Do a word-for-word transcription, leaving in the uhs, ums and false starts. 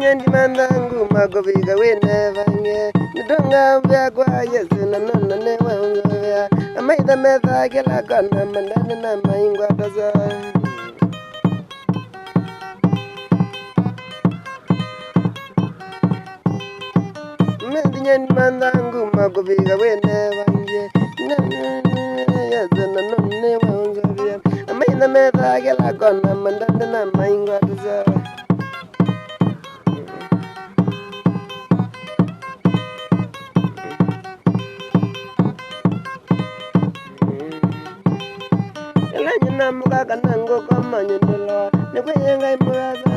Nyandimantha nguma kũvika wĩnevange, nĩtũngambĩa kwa Yesũ na nona nĩwe ũnzovea. Amaitha methaa kĩla kona, mandande na maingwata saa. Mĩthinyani mantha nguma kũvika wĩnevangie. Yasena none waũnzavia. Amaitha methaa kĩla kona, mandande na maingwata saa. Ĩla nyina mũka kana ngũkoma nyindĩloa, nĩkwĩyĩ Ngai mũyasa.